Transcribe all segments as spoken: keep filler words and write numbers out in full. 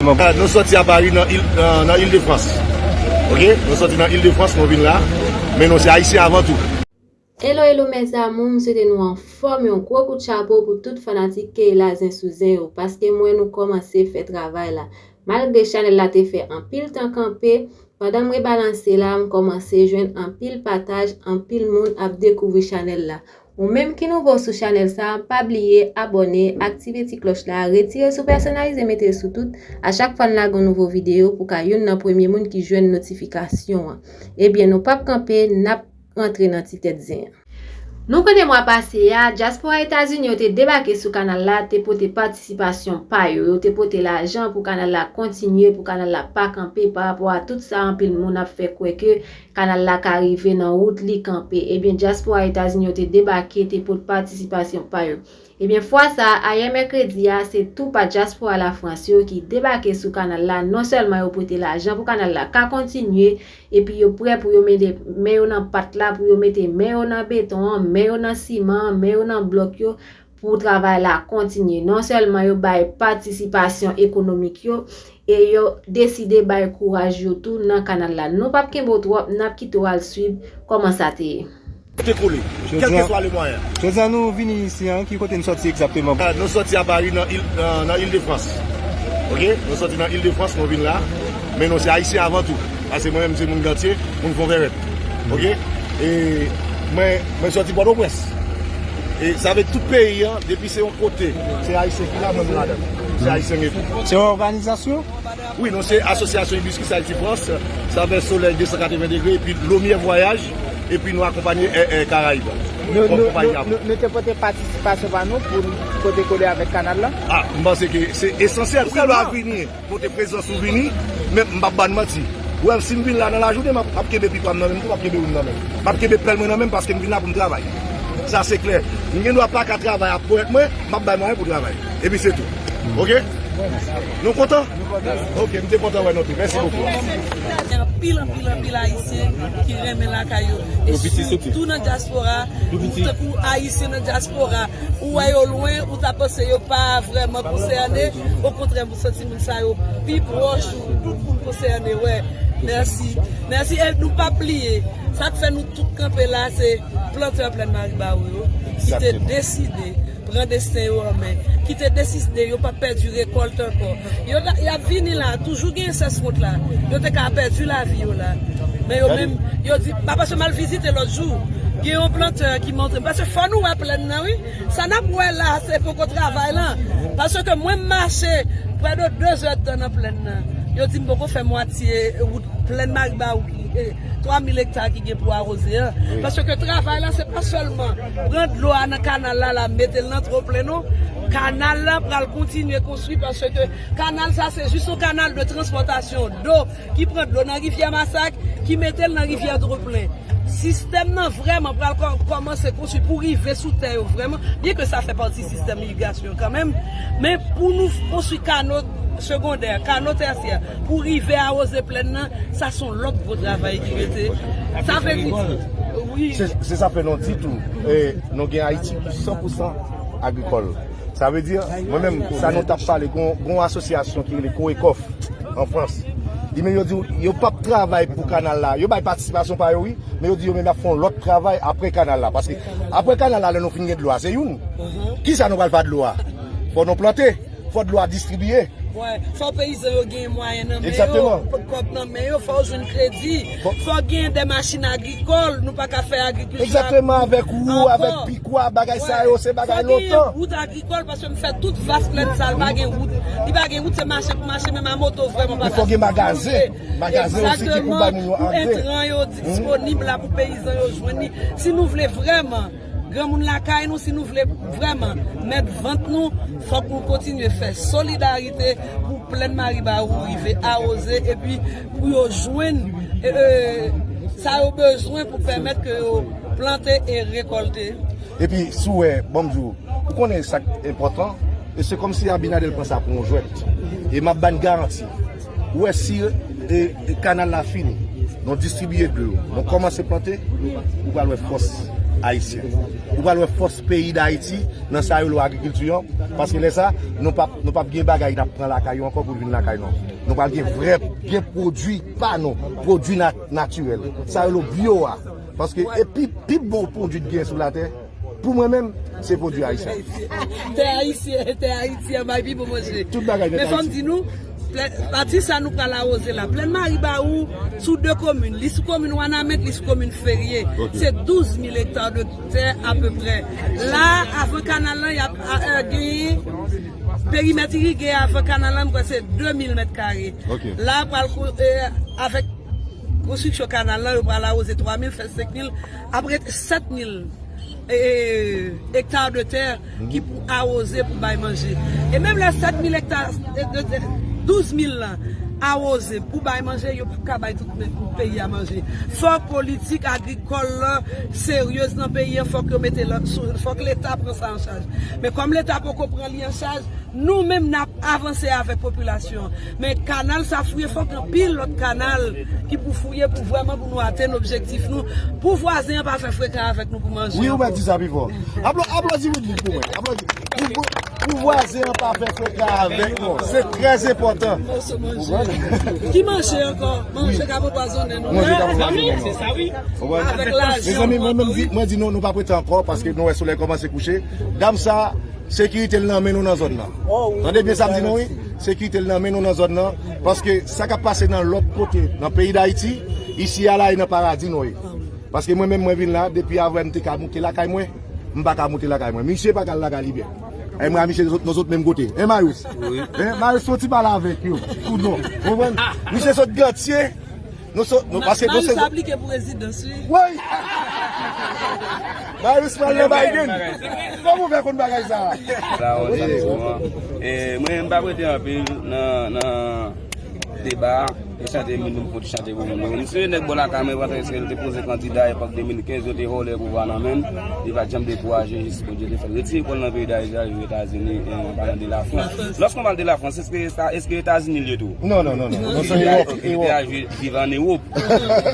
Nou sòti a Pari nan Il, nan, nan Ile de France. Ok? Nou sòti nan Ile de France, nou vin la. Men nou se Ayisyen avan tou. Hello, hello, mes amours, m swete nou anfòm. Yon gwo kout chapo pou tout fanatik Keyla Zen sou Zen yo, paske m wè nou kòmanse fè travay la. Malgre chanèl la te fè anpil tan kanpe, pandan m rebalanse la, m kòmanse jwenn anpil pataj, anpil moun ap dekouvri chanèl la. Ou menm ki nouvo sou chanèl sa, pa bliye abòne, aktive ti klòch la, retire l sou pèsonalize, mete l sou tout. A chak fwa n lage yon nouvo videyo, pou w ka youn nan premye moun ki jwenn notifikasyon an. Ebyen, nou p ap kanpe, n ap rantre nan ti tèt zen an. Nou konnen mwa pase a, dyaspora Etazini yo te debake sou kanal la, te pote patisipasyon pa yo. Yo te pote lajan pou kanal la kontinye, pou kanal la pa kanpe, pa rapò a tout sa anpil moun ap fè kwè ke kanal la ka rive nan wout li kanpe. Ebyen, dyaspora Etazini yo te debake, te pote patisipasyon pa yo. Ebyen, fwa sa a, ayè mèkredi a, se tou pa dyaspora Lafrans yo ki debake sou kanal la. Non sèlman yo pote lajan pou kanal la ka kontinye, epi yo prè pou yo mete men yo nan pat la, pou yo mete men yo nan beton an, men yo nan siman an, men yo nan blòk yo, pou travay la kontinye. Non sèlman yo bay patisipasyon ekonomik yo, e yo deside bay kouraj yo tou nan kanal la. Nou p ap kenbe w twòp, n ap kite w al swiv kòman sa te ye. Te kole, kèlkeswa le mwayen. Jodi a nou vini isi an, ki kote n sòti egzakteman? Ah, nou sòti a Pari nan Il, nan, nan Ile de France. Ok? Nou sòti nan Ile de France, nou vin la. Men nou se Ayisyen avan tou. Paske mwen menm se moun Gantye, moun Fon Vèrèt. Ok? E mwen, mwen sòti Pòtoprens. E sa vle tout peyi an, depi se yon kote, se Ayisyen ki la, mwen m ladan. Se Ayisyen m ye tou. Se yon òganizasyon? Wi, nou se Asosyasyon Hibiscus Haïti France, sa vle Solèy de san katreven degre, epi Lomyè Vwayaj, epi nou akonpanye Air, Air Caraïbes. Nou, nou, nou, nou, nou te pote patisipasyon pa nou pou n pote kole avèk kanal la? Ah, m panse ke se esansyèl. Ou ka vini, pote prezans ou vini, men m p ap ba n manti. Ou wè, si m vin la nan lajounen, m ap, m ap kenbe pipa m nan men m tou, m ap kenbe youn nan men m. M ap kenbe pèl mwen nan men m paske m vin la pou m travay. Sa se klè. M gen dwa pa ka travay ak ponyèt mwen, m ap bay mwayen pou travay. Epi se tou. Ok? Nou kontan? Ok, m te kontan wè nou tou. Mèsi bokou. Gen anpil, anpil, anpil Ayisyen ki renmen lakay yo. E sitou nan dyaspora, tankou Ayisyen nan dyaspora, ou wè yo lwen, ou ta panse yo pa vrèman konsène. Okontrè, m santi moun sa yo pi pwòch ou, tout moun konsène, wè. Mèsi. Mèsi, e nou p ap bliye. Sa k fè nou tout kanpe la, se plantè Plèn Maribawou yo, ki te deside pran desten yo an men, ki te deside yo p ap pèdi rekòt ankò. Yo ta, y ap vini la, toujou gen sèswont la. Yo te ka pèdi lavi yo la. Men yo menm, yo di, pa paske m al vizite lòt jou, gen yon plantè ki montre m, paske fò nou wè plèn nan, wi. Sa n ap wè la, se poko travay lan. Paske mwen m mache prè de de zè tan nan plèn nan. Yo di m poko fè mwatye wout Plèn Maribawou ki, eh, twa mil ekta ki gen pou awoze an. Paske travay la, se pa sèlman pran dlo a nan kanal la, la mete l nan twoplen, non. Kanal la pral kontinye konstwi paske kanal sa, se jis yon kanal de transpòtasyon dlo ki pran dlo nan rivyè Masak, ki mete l nan rivyè Twoplen. Sistèm nan vrèman pral kò-, kòmanse konstwi pou rive sou tè yo vrèman, byen ke sa fè pati sistèm irigasyon kanmenm, men pou nou konstwi kano segondè, kano tèsyè, pou rive awoze plèn nan, sa se yon lòt gwo travay ki rete. Sa vle di, wi. Se, se sa fè nou di tou, e, nou gen Ayiti ki san pou san agrikòl. Sa vle di, mwen menm, sa nou t ap pale, gon, gon asosyasyon ki rele Koekof an Frans. Li menm yo di w, yo p ap travay pou kanal la. Yo bay patisipasyon pa yo, wi, men yo di yo menm y ap fè yon lòt travay apre kanal la. Paske apre kanal la, lè nou fin gen dlo a, se youn. Kisa nou pral fè ak dlo a? Fò nou plante, fò dlo a distribiye. Wè, fò peyizan yo gen mwayen nan men yo, kòb nan men yo, fò yo jwenn kredi, fò gen de machin agrikòl, nou pa ka fè agrikilti. Egzakteman, avèk wou, avèk pikwa, bagay sa yo, se bagay lontan. Fò gen wout agrikòl, paske m fè tout vas plèn sa, li pa gen wout. Li pa gen wout, se mache pou mache, menm a moto vrèman pa ka sirkile. Fò gen magazen. Magazen osi ki pou bay moun yo antre. Pou entran yo disponib la pou peyizan yo jwenn li. Si nou vle vrèman granmoun lakay nou, si nou vle vrèman mèt vant nou, fòk nou kontinye fè solidarite pou plèn Maribawou rive awoze, epi pou yo jwenn, e, e, sa yo bezwen pou pèmèt ke yo plante e rekòlte. Epi, si w wè, ban m di w, ou konnen sa k enpòtan, e se kòmsi Abinader pran sa pou yon jwèt. E m ap ba n garanti, ou wè, si, e, e, kanal la fini, nou distribiye dlo, nou kòmanse plante, ou pral wè fòs ayisyen. Ou pral wè fòs peyi Dayiti nan sa yo rele agrikilti an, paske lè sa, nou p ap, nou p ap gen bagay n ap pran lakay yo ankò pou l vin lakay nou. Nou pral gen vrè, gen pwodui pa nou, pwodui na-, natirèl. Sa yo rele byo a. Paske e pi, pi bon pwodui ki gen sou latè, pou mwen menm, se pwodui ayisyen. Tè ayisyen, tè ayiti an bay pi bon manje. Tout bagay nèt ayisyen. Men fò m di nou, plè-, pati sa nou pral awoze la. Plèn Maribawou, sou de komin. Li sou komin Wanament, li sou komin Ferye. Ok. Se douz mil ekta de tè apeprè. La, avan kanal lan, y ap, a, e, genyen perimèt irige avan kanal lan, m kwè se de mil mèt kare. Ok. La, pral kou-, e, avèk konstriksyon kanal lan, yo pral awoze twa mil, fè senk mil, ap rete sèt mil e, ekta de tè ki pou awoze pou bay manje. E menm lè sèt mil ekta, e, de, de, douz mil lan awoze pou bay manje, yo p ap ka bay tout men-, peyi a manje. Fòk politik agrikòl lan seryez nan peyi an, fòk yo mete l sou, fòk Leta pran sa an chaj. Men kòm Leta poko pran li an chaj, nou menm n ap avanse avèk popilasyon an. Men kanal sa fouye, fòk anpil lòt kanal ki pou fouye pou vrèman pou nou atenn objektif nou. Pou vwazen an pa fè frekan avèk nou pou manje ankò. Wi, ou mèt di sa pi fò. Aplo-, aplodi Woodly pou mwen. Aplodi. Pou, pou, pou vwazen an pa fè frekan avèk nou. Se trè enpòtan. Manje. Ki manje ankò? Manje k ap anpwazonnen nou. Manje k ap anpwazonnen nou. Avèk lajan. Mezanmi, mwen menm di, mwen di nou, nou pa prete ankò paske nou wè solèy kòmanse kouche. Dam sa, sekirite l nan men nou nan zòn nan. Tande byen sa m di nou, wi. Sekirite l nan men nou nan zòn nan. Paske sa k ap pase nan lòt kote, nan peyi Dayiti, isi a la, e nan paradi nou ye. Paske mwen menm, mwen vin la, depi avè m te ka moute lakay mwen, m pa ka moute lakay mwen. Misye pa ka al lakay li byen. E mwen a misye, nou sot, nou sot menm kote. Hein, Marius? Wi. Hein, Marius, fè yon ti pale avèk yo. Ou non. Ou konprann? Misye sot Gantye, nou sot, nou, paske nou se Marius aplike pou rezidans, wi. Woy! Marius pral nan Biden. Kòman w fè konn bagay sa a? Sa, w, sa, souvan. E, mwen, m pa prete anpil nan, nan deba a. E chante moun, m konn chante pou moun. Misye nèg bò lakay mwen, pandan eske l te poze kandida epòk de mil kenz, yo te vòlè pouvwa nan men l. Li pa t janm dekouraje, jis Bondye te fè l retire kò l nan peyi Dayiti, al viv Etazini, e, an palan de Lafrans. Lòske w pale de Lafrans, eske sa, eske Etazini l ye tou? Non, non, non, non. Non, se Ewòp, Ewòp. Li te al viv an Ewòp.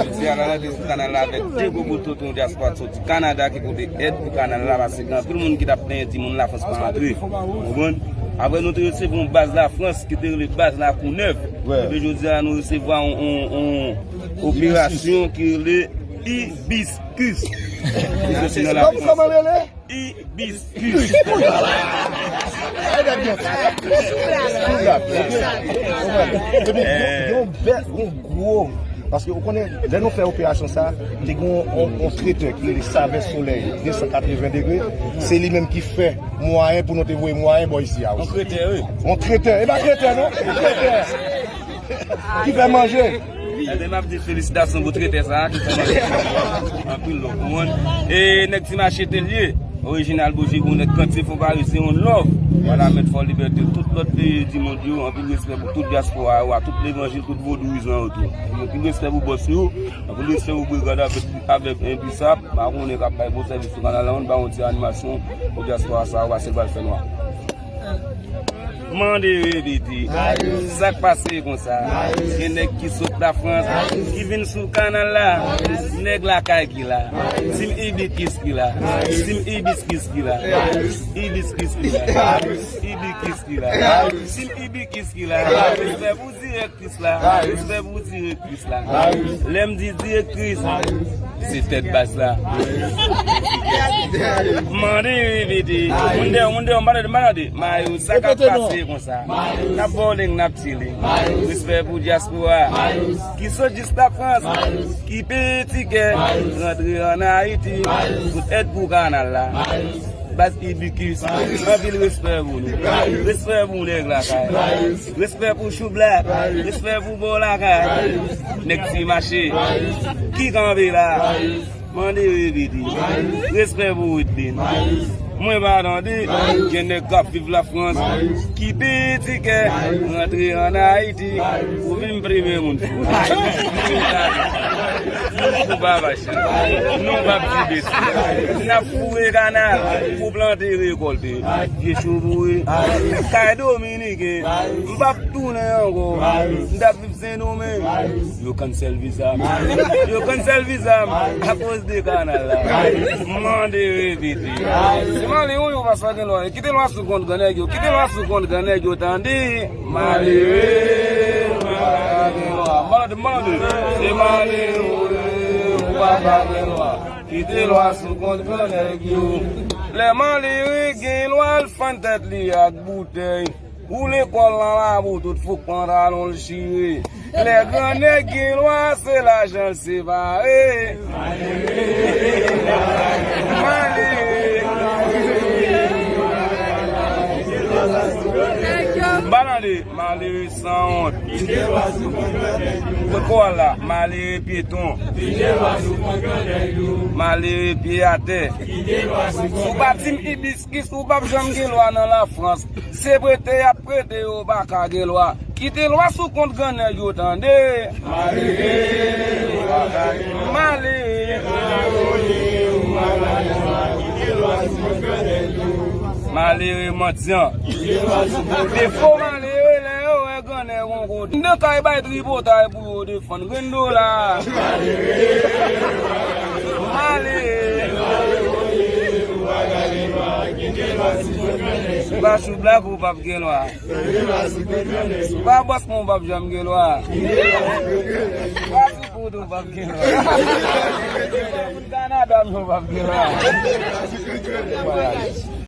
Jodi a la, n ap sou kanal la avèk de gwo bout tonton dyaspora soti Kanada ki pote èd pou kanal la, paske gen anpil moun ki t ap plenyen di moun Lafrans pa antre. Ou konprann? Apre nou te resevwa yon baz Lafrans ki te rele baz Lakounèv. Epi jodi a, nou resevwa yon, yon, yon operasyon ki rele Ibiskis. Ki soti nan Lafrans. Kòman l rele? Ibiskis. Epi, yon, yon bèl, yon gwo. Paske ou konnen, lè nou fè operasyon sa, te gen yon, yon, yon tretè ki rele Savè Solèy, de san katreven degre. Se li menm ki fè mwayen pou nou te voye mwayen bò isi a osi. Yon tretè, wi. Yon tretè. E pa tretè, non. Yon tretè. Ki fè manje. Ebyen, m ap di felisitasyon pou tretè sa a ki fè manje. Anpil love pou mwen. E nèg Ti Mache te l ye. Orijinal Bouji pou nèg Kantye Fon Pari, se yon love. Wala, mèt Fò Libète, tout lòt peyi di mond yo, anpil respè pou tout dyaspora yo, a tout levanjil, tout vodouyizan yo tou. Anpil respè pou bòs yo, anpil respè pou brigad avèk, avèk, e, Bisap, pa konnen k ap bay bon sèvis sou kanal la, ann ba yon ti animasyon pou dyaspora sa yo, pase l pral fè nwa. Mande repete. Sa k pase konsa? Gen nèg ki sot Lafrans, ki vin sou kanal la. Nèg lakay ki la. Team Ibikis ki la. Team Ibiskis ki la. Ibikis ki la. Ibikis ki la. Team Ibikis ki la. Respè pou direktris la. Respè pou direktris la. Lè m di direktris, se tèt baz la. Mande repete. Moun dèyè, moun dèyè, m pa tande, m pa tande. Mayo, sa k ap pase konsa? N ap vòlè, n ap tire. Respè pou dyaspora. Ki sot jis Lafrans. Ki peye tikè. Rantre ann Ayiti. Pou èd pou kanal la. Baz Ibikis. Anpil respè pou nou. Respè pou nèg lakay. Respè pou Choublak. Respè pou bò lakay. Nèg Ti Mache. Ki kanpe la. Mande repete. Respè pou Wideline. Mwen pa tande. Gen nèg k ap viv Lafrans. Ki peye tikè. Rantre ann Ayiti. Pou vin premye moun. Ou pa vache. Nou p ap di betiz. N ap foure kanal pou plante, rekòlte. Vye cho boure. Kay dominiken. M p ap tounen ankò. M t ap viv Sendomeng. Yo cancel viza m. Yo cancel viza m akoz de kanal la. Mande repete. Se mande yo, yo pa sa gen lwa. Kite lwa sou kont gran nèg yo. Kite lwa sou kont gran nèg yo, tande. Malere, ou pa ka gen lwa. Malere, malere. Se malere, ou pa ka gen lwa. Kite lwa sou kont gran nèg yo. Lè malere gen lwa, l fann tèt li ak boutèy. Ou lekòl nan labou, tout fouk pantalon l chire. Lè gran nèg gen lwa, se lajan l separe. Malere. M pa tande, malere sanwont. Kot ko al la, malere pyeton. Malere pye atè. Si w pa Team Hibiscus, ou p ap janm gen lwa nan Lafrans. Se prete y ap prete, yo pa ka gen lwa. Kite lwa sou kont gran nèg yo, tande. Malere. Malere mandyan. Defo malere, lè yo wè gran nèg yon kote. M nan kay bay tripotay pou yo defann grenn dola. Malere. Ou pa sou blak, ou p ap gen lwa. Ou pa bòs mwen, ou p ap janm gen lwa. Ou pa sou poud, ou p ap gen lwa. Ou pa moun Kanada, men ou p ap gen lwa. Vwayaj.